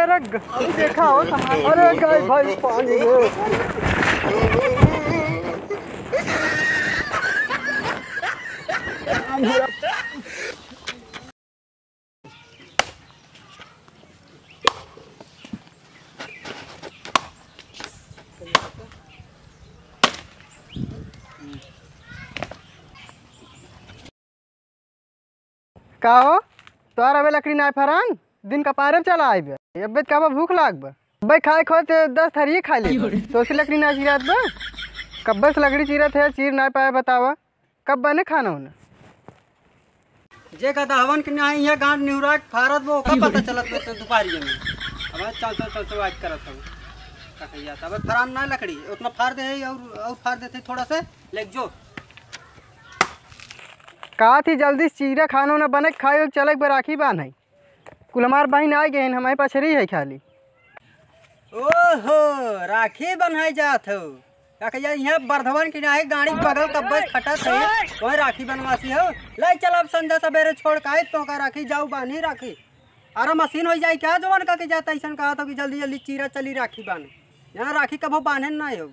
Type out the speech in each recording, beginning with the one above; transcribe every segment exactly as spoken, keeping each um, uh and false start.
अरे ग-, अरे देखा हो, अरे गए भाई पानी में। का हो, तोहर अबे लकड़ी नाय फरान? दिन कपारे चला आइबे, अबे त कहबा भूख लागबे, अबे खाए खोए ते दस थरिये खा लेबे, तो से लकड़ी नाय चीरत बे? कब्बे से लकड़ी चीरत है, चीर नाय पाए बतावा। कब बने खाना होना? जे गदहवन के नाहीं है गांड निहुरा के फारत वो ओका पता चलत बा तो दुपहरिया में। अब चल, चल, चल, चल, आज करत हूँ। का कहिया, तब फरान ना लकड़ी, उतना फार दे है और, और फार देते थोड़ा से, ले जो। का थी जल्दी से चीरा खाना ना बने, खाए चले एक बार राखी बांध है। कुल हमार बहिन आ गए हैं, हमारे पछरी है खाली। ओहो, राखी बन्हाई जात हो। का कहिया, यहाँ बर्धवन की नाहीं गाड़ी बगल कब्बे से खटत है, वहीं राखी बनवासी हो। ले चल अब संझा सबेरे छोड़ के आई, तो का राखी जाऊ बान्ही राखी। अरे मशीन हो जाए क्या जवान का के जाता ऐसन कहा तो कि जल्दी जल्दी चीरा चली राखी बान्हे। यहाँ राखी कबो बान्हे ना हो।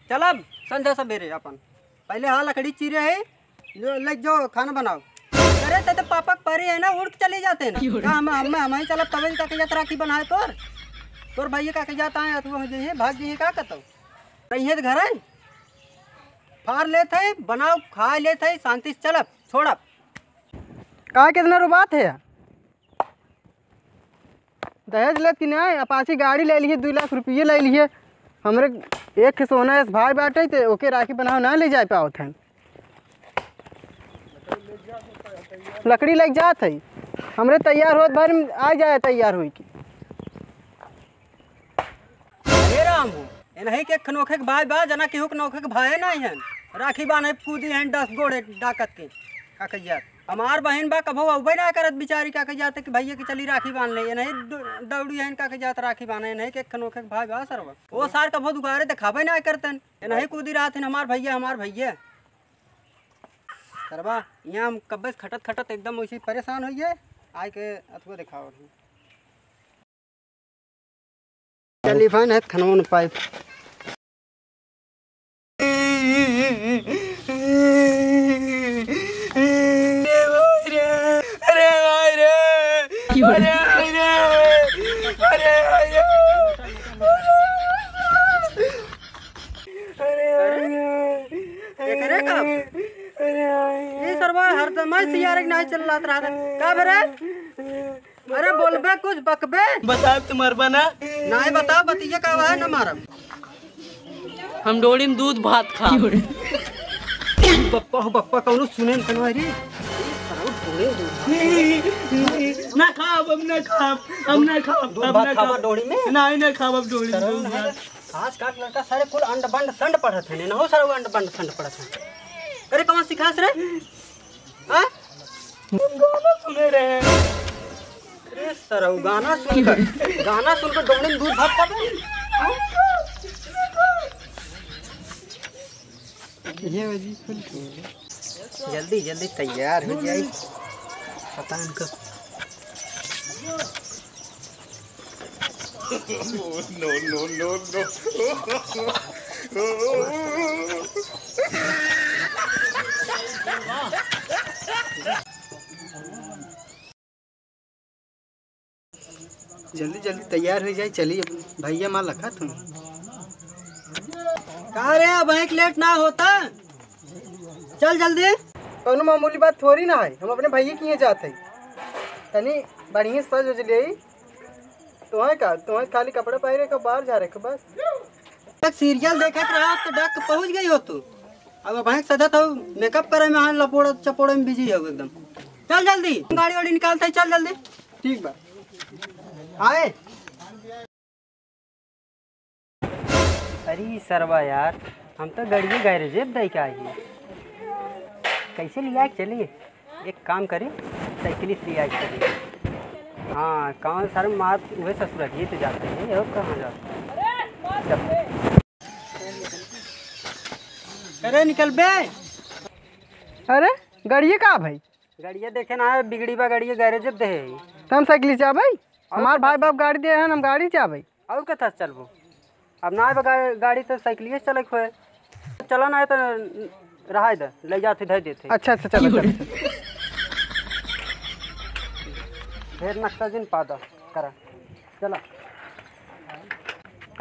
चल अब संझा सबेरे अपन। पहले हाँ लकड़ी चीरे है, जो, ले जो, खाना बनाओ। अरे, ते तो पापा के परी है ना, उड़ के चली जाते हैं ना। का हम, हम, हम ही चलब तबे का कहिया राखी बनाए तोर? तोर भैया का कहिया ताए अथवा हो जाइए, भाग जाइए, का करतो? रहिए तो घर है, फार लेत है, बनाओ, खा लेत है, शांति से चलब, छोड़ब। का कितना रुबात है? दहेज लेत कि नाहीं, अपाची गाड़ी ले लिहे, दुइ लाख रुपये ले लिहे। हमरे एक सोना एस भाई बाटे, ते ओके राखी बनावे ना ले जाए पावत हैं। लकड़ी लेके जात है, हमरे तैयार होत भर में आ जाए तैयार होई की। हे राम हो, एनही के एक नोखे के भाई बा, जना केहू के नोखे के भाई नाहीं हन। राखी बान्हे कूदी हन दस गोड़े डाकत के। का कहिया, हमार बहिन बा, कभो अउबे ना करत बिचारी, का कहिया, कि भैया के चली राखी बान्ह ले। एनही द-, दौड़ी हन, का कहिया, राखी बान्हे, एनही के एक नोखे के भाई बा सरवा। ओ सार कभो दुआरे देखाबे ना करतन। एनही कूदी रहत हन, "हमार भैया, हमार भैया।" सरवा, यहाँ हम कब्बे से खटत खटत एकदम वैसे परेशान होइए, आए के अथुआ देखावत हूँ। टेलीफोन है, खनवा न पाइप। अरे भाई रे, अरे भाई रे, अरे भाई रे, अरे भाई रे, अरे भाई रे। अरे भाई रे, एकरे का? अरे भाई रे। ये सरवा हरदम सियारे के नाई चल रहा था। का भरे? अरे बोलबे कुछ बकबे? बताब त मरबा ना। नाहीं बताब, बतिया का है ना मारब। हम डोड़ी में दूध भात खा। बप्पा हो बप्पा, कौनो सुने न कनवा रे। ना खाब, हम ना खाब, हम ना खाब, दूध हम भात ना खाबा खाब। डोड़ी में? नाहीं, ना खाब अब डोड़ी में सरऊ दूध नहीं भात। तो आजकल लड़का सारे कुल अंड बंड संड पढ़त हैं, ना हो सरऊ अंड बंड संड पढ़त हैं। अरे कौन सिखास रे? हाँ? हम गाना सुने रहे हैं। अरे सरऊ, गाना सुनकर, गाना सुनकर डोमड़े में दूध भात खाबे? ये वजी खुल के। जल्दी, जल्दी तैयार हो जाई। पता इनका। No, no, no, no। जल्दी, जल्दी तैयार हो जाए, चली अब भैया माँ लखत हूँ। का रे, अब एक लेट ना होता? चल जल्दी। कौनो मामूली बात थोड़ी ना है, हम अपने भैया किहे जात है। तनी बढ़िया सज उज ले। तोहे का, तोहे खाली कपड़ा पहिरे का, बाहर जा रहे का बस। तक सीरियल देखत रहा तो डाक पहुँच गई हो तू। अब भाई सजत हो, मेकअप करे में, हाँ, लपोड़ा चपोड़े में बिजी हो एकदम। चल जल्दी, गाड़ी वाड़ी निकालते, चल जल्दी। ठीक बा, आए। अरे सरवा यार, हम तो गड़िए गैरेजे दे के आई। कैसे लिया के चली? एक काम करी, साइकिल से लिया के चली। हाँ, कौन सर मार हुए ससुर जी तो जाते हैं, और कहाँ जाते हैं? जब अरे निकल बे। अरे गड़िए का भाई? गड़िया देखे ना है, बिगड़ी बा गड़िया, गैरेज दे है। तो हम साइकिल से जाबै? हमार भाई बाप गाड़ी दे हैं, हम गाड़ी से आवे। और कथा से चलबो? अब ना आवे गा-, गाड़ी तो साइकिलिए से चले खोए। चला ना है तो रहाय दे, ले जाते, धर देते। अच्छा, अच्छा, चलो, चलो, चलो। ढेर नक्शा जिन पादा करा। चला।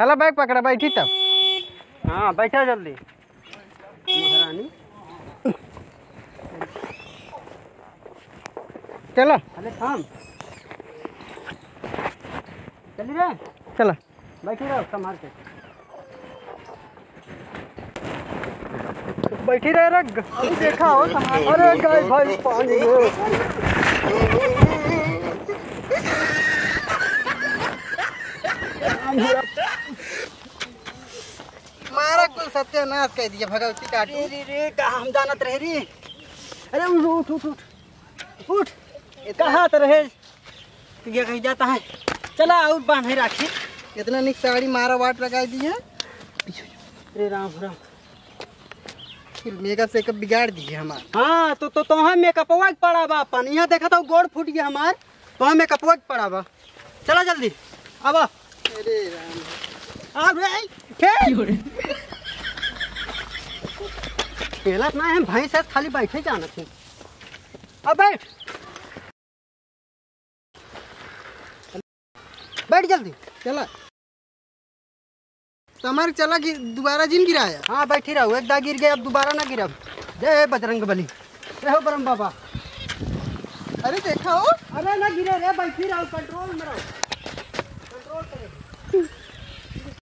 हला बैग पकड़ा, बैठी तब। हाँ, बैठा जल्दी। महारानी। चला। अरे थाम। चली रे। चला। बैठी रहो, संभाल के। बैठी रहे रे, ग-, अरे देखा हो, संभाल। अरे गाय भाई, पानी हो। मारा कुल सत्यानाश कर दिया भगवती काटू। रे, रे, रे, का हम जानत रहे रे। अरे उठ, उठ, उठ, उठ। उठ। कहाँ तो रहे? तो ये कहीं जाता है। चला और बांधे राखी। इतना निक साड़ी मारा वाट लगाई दी है। अरे राम, राम। फिर मेकअप सेकअप बिगाड़ दिए हमार। हाँ, तो, तो, तोहे मेकअपवा के पड़ा बा अपन। यहाँ देखा था गोड़ फूट गया हमार। तोहे मेकअपवा के पड़ा बा। चला जल्दी, आवा। अरे राम। आ रे, खेल। खेलत ना है, भैंस है, खाली बैठे जानत है। अब बैठ। बैठ जल्दी। चला। समर चला, गि-, दोबारा जिन गिराया। हाँ, बैठी रहो, एक दा गिर गए, अब दोबारा ना गिरब। जय बजरंग बली, जय हो बरम बाबा। अरे देखा हो। अरे ना गिरे रे, बैठी रहो, control में रहो।